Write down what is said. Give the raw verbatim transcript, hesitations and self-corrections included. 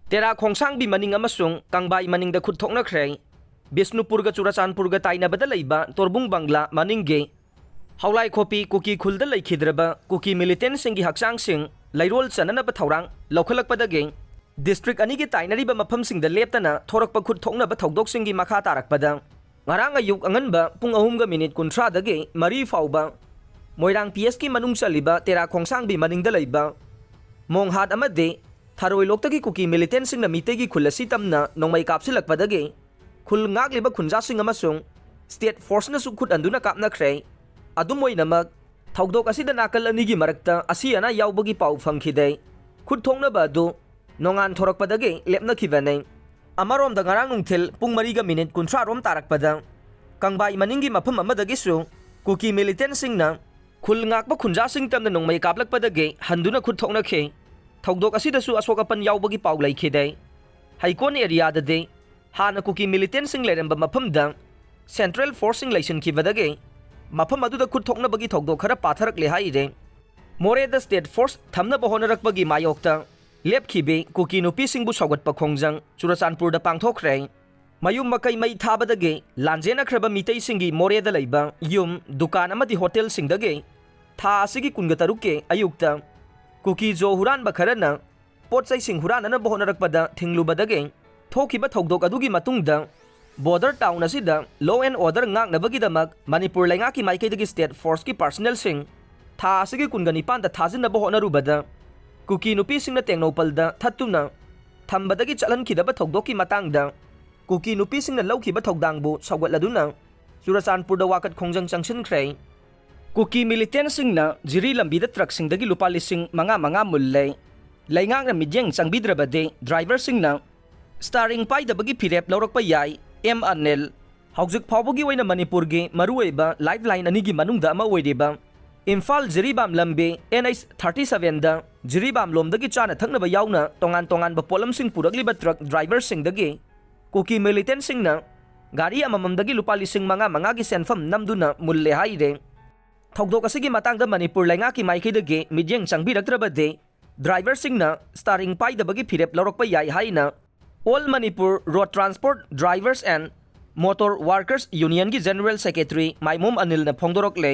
ꯇꯦꯔꯥ ꯈꯣꯡꯁꯥꯡꯕꯤ ꯃꯅꯤꯡ ꯑꯃꯁꯨꯡ ꯀꯪꯕꯥꯏ ꯃꯅꯤꯡꯗ ꯈꯨꯠ ꯊꯣꯛꯅꯈ꯭ꯔꯦ꯫ ꯕꯤꯁꯅꯨꯄꯨꯔꯒ ꯆꯨꯔꯆꯥꯟꯄꯨꯔꯒ ꯇꯥꯏꯅꯕꯗ ꯂꯩꯕ ꯇꯣꯔꯕꯨꯡ ꯕꯪꯒ꯭ꯂꯥ ꯃꯅꯤꯡꯒꯤ ꯍꯧꯂꯥꯏꯈꯣꯄꯤ ꯀꯨꯀꯤ ꯈꯨꯜꯗ ꯂꯩꯈꯤꯗ꯭ꯔꯕ ꯀꯨꯀꯤ ꯃꯤꯂꯤꯇꯦꯟꯁꯤꯡꯒꯤ ꯍꯛꯆꯥꯡꯁꯤꯡ ꯂꯩꯔꯣꯜ ꯆꯅꯅꯕ ꯊꯧꯔꯥꯡ ꯂꯧꯈꯠꯂꯛꯄꯗꯒꯤ ꯗꯤꯁꯇ꯭ꯔꯤꯛ ꯑꯅꯤꯒꯤ ꯇꯥꯏꯅꯔꯤꯕ ꯃꯐꯝꯁꯤꯡꯗ ꯂꯦꯞꯇꯅ ꯊꯣꯔꯛꯄ ꯈꯨꯠ ꯊꯣꯛꯅꯕ ꯊꯧꯗꯣꯛꯁꯤꯡꯒꯤ ꯃꯈꯥ ꯇꯥꯔꯛꯄꯗ ꯉꯔꯥꯡ ꯑꯌꯨꯛ ꯑꯉꯟꯕ ꯄꯨꯡ ꯑꯍꯨꯝꯒ ꯃꯤꯅꯤꯠ ꯀꯨꯟꯊ꯭ꯔꯥꯗꯒꯤ ꯃꯔꯤ ꯐꯥꯎꯕ ꯃꯣꯏꯔꯥꯡ ꯄꯤ ꯑꯦꯁꯀꯤ ꯃꯅꯨꯡ ꯆꯜꯂꯤꯕ ꯇꯦꯔꯥ ꯈꯣꯡꯁꯥꯡꯕꯤ ꯃꯅꯤꯡꯗ ꯂꯩꯕ ꯃꯣꯡꯍꯥꯠ ꯑꯃꯗꯤ ꯊꯔꯣꯏꯂꯣꯛꯇꯒꯤ ꯀꯨꯀꯤ ꯃꯤꯂꯤꯇꯦꯟꯁꯤꯡꯅ ꯃꯤꯇꯩꯒꯤ ꯈꯨꯜ ꯑꯁꯤ ꯇꯝꯅ ꯅꯣꯡꯃꯩ ꯀꯥꯞꯁꯤꯜꯂꯛꯄꯗꯒꯤ ꯈꯨꯜ ꯉꯥꯛꯂꯤꯕ ꯈꯨꯟꯖꯥꯁꯤꯡ ꯑꯃꯁꯨꯡ ꯁ꯭ꯇꯦꯠ ꯐꯣꯔꯁꯅꯁꯨ ꯈꯨꯠ ꯍꯟꯗꯨꯅ ꯀꯥꯞꯅꯈ꯭ꯔꯦ꯫ ꯑꯗꯨꯝ ꯑꯣꯏꯅꯃꯛ, ꯊꯧꯗꯣꯛ ꯑꯁꯤꯗ ꯅꯥꯀꯜ ꯑꯅꯤꯒꯤ ꯃꯔꯛꯇ ꯑꯁꯤ ꯑꯅꯥ ꯌꯥꯎꯕꯒꯤ ꯄꯥꯎ ꯐꯪꯈꯤꯗꯦ꯫ ꯈꯨꯠ ꯊꯣꯛꯅꯕ ꯑꯗꯨ ꯅꯣꯡꯉꯥꯟ ꯊꯣꯔꯛꯄꯗꯒꯤ ꯂꯦꯞꯅꯈꯤꯕꯅꯤ꯫ ꯑꯃꯔꯣꯝꯗ, ꯉꯔꯥꯡ ꯅꯨꯡꯊꯤꯜ ꯄꯨꯡ ꯃꯔꯤꯒ ꯃꯤꯅꯤꯠ ꯀꯨꯟꯊ꯭ꯔꯥ ꯔꯣꯝ ꯇꯥꯔꯛꯄꯗ ꯀꯪꯕꯥꯏ ꯃꯅꯤꯡꯒꯤ ꯃꯐꯝ ꯑꯃꯗꯒꯤꯁꯨ ꯀꯨꯀꯤ ꯃꯤꯂꯤꯇꯦꯟꯁꯤꯡꯅ ꯈꯨꯜ ꯉꯥꯛꯄ ꯈꯨꯟꯖꯥꯁꯤꯡ ꯇꯝꯅ ꯅꯣꯡꯃꯩ ꯀꯥꯞꯂꯛꯄꯗꯒꯤ ꯍꯟꯗꯨꯅ ꯈꯨꯠ ꯊꯣꯛꯅꯈꯤ꯫ ꯊꯧꯗꯣꯛ ꯑꯁꯤꯗꯁꯨ ꯑꯁꯣꯛ ꯑꯄꯟ ꯌꯥꯎꯕꯒꯤ ꯄꯥꯎ ꯂꯩꯈꯤꯗꯦ꯫ ꯍꯩꯀꯣꯟ ꯑꯦꯔꯤꯌꯥꯗꯗꯤ ꯍꯥꯟꯅ ꯀꯨꯀꯤ ꯃꯤꯂꯤꯇꯦꯟꯁꯤꯡ ꯂꯩꯔꯝꯕ ꯃꯐꯝꯗ ꯁꯦꯟꯇ꯭ꯔꯦꯜ ꯐꯣꯔꯁꯁꯤꯡ ꯂꯩꯁꯤꯟꯈꯤꯕꯗꯒꯤ ꯃꯐꯝ ꯑꯗꯨꯗ ꯈꯨꯠ ꯊꯣꯛꯅꯕꯒꯤ ꯊꯧꯗꯣꯛ ꯈꯔ ꯄꯥꯊꯔꯛꯂꯦ ꯍꯥꯏꯔꯦ꯫ ꯃꯣꯔꯦꯗ ꯁ꯭ꯇꯦꯠ ꯐꯣꯔꯁ ꯊꯝꯅꯕ ꯍꯣꯠꯅꯔꯛꯄꯒꯤ ꯃꯥꯌꯣꯛꯇ ꯂꯦꯞꯈꯤꯕꯤ ꯀꯨꯀꯤ ꯅꯨꯄꯤꯁꯤꯡꯕꯨ ꯁꯧꯒꯠꯄ ꯈꯣꯡꯖꯪ ꯆꯨꯔꯆꯥꯟꯄꯨꯔꯗ ꯄꯥꯡꯊꯣꯛꯈ꯭ꯔꯦ꯫ ꯃꯌꯨꯝ ꯃꯀꯩ ꯃꯩ ꯊꯥꯕꯗꯒꯤ ꯂꯥꯟꯖꯦꯟꯅꯈ꯭ꯔꯕ ꯃꯤꯇꯩꯁꯤꯡꯒꯤ ꯃꯣꯔꯦꯗ ꯂꯩꯕ ꯌꯨꯝ, ꯗꯨꯀꯥꯟ ꯑꯃꯗꯤ ꯍꯣꯇꯦꯜꯁꯤꯡꯗꯒꯤ ꯊꯥ ꯑꯁꯤꯒꯤ ꯀꯨꯟꯒ ꯇꯔꯨꯛꯀꯤ ꯑꯌꯨꯛꯇ ꯀꯨꯀꯤ ꯖꯣ ꯍꯨꯔꯥꯟꯕ ꯈꯔꯅ ꯄꯣꯠ ꯆꯩꯁꯤꯡ ꯍꯨꯔꯥꯟꯅꯅꯕ ꯍꯣꯠꯅꯔꯛꯄꯗ ꯊꯤꯡꯂꯨꯕꯗꯒꯤ ꯊꯣꯛꯈꯤꯕ ꯊꯧꯗꯣꯛ ꯑꯗꯨꯒꯤ ꯃꯇꯨꯡꯗ ꯕꯣꯔꯗꯔ ꯇꯥꯎꯟ ꯑꯁꯤꯗ law and order ꯉꯥꯛꯅꯕꯒꯤꯗꯃꯛ ꯃꯅꯤꯄꯨꯔ ꯂꯩꯉꯥꯛꯀꯤ ꯃꯥꯏꯀꯩꯗꯒꯤ ꯁ꯭ꯇꯦꯠ ꯐꯣꯔꯁꯀꯤ ꯄꯥꯔꯁꯅꯦꯜꯁꯤꯡ ꯊꯥ ꯑꯁꯤꯒꯤ ꯀꯨꯟꯒ ꯅꯤꯄꯥꯟꯗ ꯊꯥꯖꯤꯟꯅꯕ ꯍꯣꯠꯅꯔꯨꯕꯗ ꯀꯨꯀꯤ ꯅꯨꯄꯤꯁꯤꯡꯅ ꯇꯦꯡꯅꯧꯄꯜꯗ ꯊꯠꯇꯨꯅ ꯊꯝꯕꯗꯒꯤ ꯆꯠꯍꯟꯈꯤꯗꯕ ꯊꯧꯗꯣꯛꯀꯤ ꯃꯇꯥꯡꯗ ꯀꯨꯀꯤ ꯅꯨꯄꯤꯁꯤꯡꯅ ꯂꯧꯈꯤꯕ ꯊꯧꯗꯥꯡꯕꯨ ꯁꯧꯒꯠꯂꯗꯨꯅ ꯆꯨꯔꯆꯥꯟꯄꯨꯔꯗ ꯋꯥꯀꯠ ꯈꯣꯡꯖꯪ ꯆꯪꯁꯤꯟꯈ꯭ꯔꯦ꯫ ꯀꯨꯀꯤ ꯃꯤꯂꯤꯇꯦꯟꯁꯤꯡꯅ ꯖꯤꯔꯤ ꯂꯝꯕꯤꯗ ꯇ꯭ꯔꯛꯁꯤꯡꯗꯒꯤ ꯂꯨꯄꯥ ꯂꯤꯁꯤꯡ ꯃꯉꯥ ꯃꯉꯥ ꯃꯨꯜꯂꯦ꯫ ꯂꯩꯉꯥꯛꯅ ꯃꯤꯠꯌꯦꯡ ꯆꯪꯕꯤꯗ꯭ꯔꯕꯗꯤ ꯗ꯭ꯔꯥꯏꯚꯔꯁꯤꯡꯅ ꯁ꯭ꯇꯥꯔꯤꯡ ꯄꯥꯏꯗꯕꯒꯤ ꯐꯤꯔꯦꯞ ꯂꯧꯔꯛꯄ ꯌꯥꯏ, ꯑꯦꯝ ꯑꯅꯤꯜ꯫ ꯍꯧꯖꯤꯛ ꯐꯥꯎꯕꯒꯤ ꯑꯣꯏꯅ ꯃꯅꯤꯄꯨꯔꯒꯤ ꯃꯔꯨꯑꯣꯏꯕ ꯂꯥꯏꯐ ꯂꯥꯏꯟ ꯑꯅꯤꯒꯤ ꯃꯅꯨꯡꯗ ꯑꯃ ꯑꯣꯏꯔꯤꯕ ꯏꯝꯐꯥꯜ ꯖꯤꯔꯤꯕꯥꯝ ꯂꯝꯕꯤ ꯑꯦꯟ ꯑꯩꯆ ꯊꯥꯔꯇꯤ ꯁꯚꯦꯟꯗ ꯖꯤꯔꯤꯕꯥꯝ ꯂꯣꯝꯗꯒꯤ ꯆꯥꯅ ꯊꯛꯅꯕ ꯌꯥꯎꯅ ꯇꯣꯉꯥꯟ ꯇꯣꯉꯥꯟꯕ ꯄꯣꯠꯂꯝꯁꯤꯡ ꯄꯨꯔꯛꯂꯤꯕ ꯇ꯭ꯔꯛ ꯗ꯭ꯔꯥꯏꯚꯔꯁꯤꯡꯗꯒꯤ ꯀꯨꯀꯤ ꯃꯤꯂꯤꯇꯦꯟꯁꯤꯡꯅ ꯒꯥꯔꯤ ꯑꯃꯃꯝꯗꯒꯤ ꯂꯨꯄꯥ ꯂꯤꯁꯤꯡ ꯃꯉꯥ ꯃꯉꯥꯒꯤ ꯁꯦꯟꯐꯝ ꯅꯝꯗꯨꯅ ꯃꯨꯜꯂꯦ ꯍꯥꯏꯔꯦ꯫ ꯊꯧꯗꯣꯛ ꯑꯁꯤꯒꯤ ꯃꯇꯥꯡꯗ ꯃꯅꯤꯄꯨꯔ ꯂꯩꯉꯥꯛꯀꯤ ꯃꯥꯏꯀꯩꯗꯒꯤ ꯃꯤꯠꯌꯦꯡ ꯆꯪꯕꯤꯔꯛꯇ꯭ꯔꯕꯗꯤ ꯗ꯭ꯔꯥꯏꯚꯔꯁꯤꯡꯅ ꯁ꯭ꯇꯥꯔꯤꯡ ꯄꯥꯏꯗꯕꯒꯤ ꯐꯤꯔꯦꯞ ꯂꯧꯔꯛꯄ ꯌꯥꯏ ꯍꯥꯏꯅ All Manipur Road Transport Drivers and Motor Workers Unionꯒꯤ General Secretary ꯃꯥꯏꯃꯣꯝ ꯑꯅꯤꯜꯅ ꯐꯣꯡꯗꯣꯔꯛꯂꯦ꯫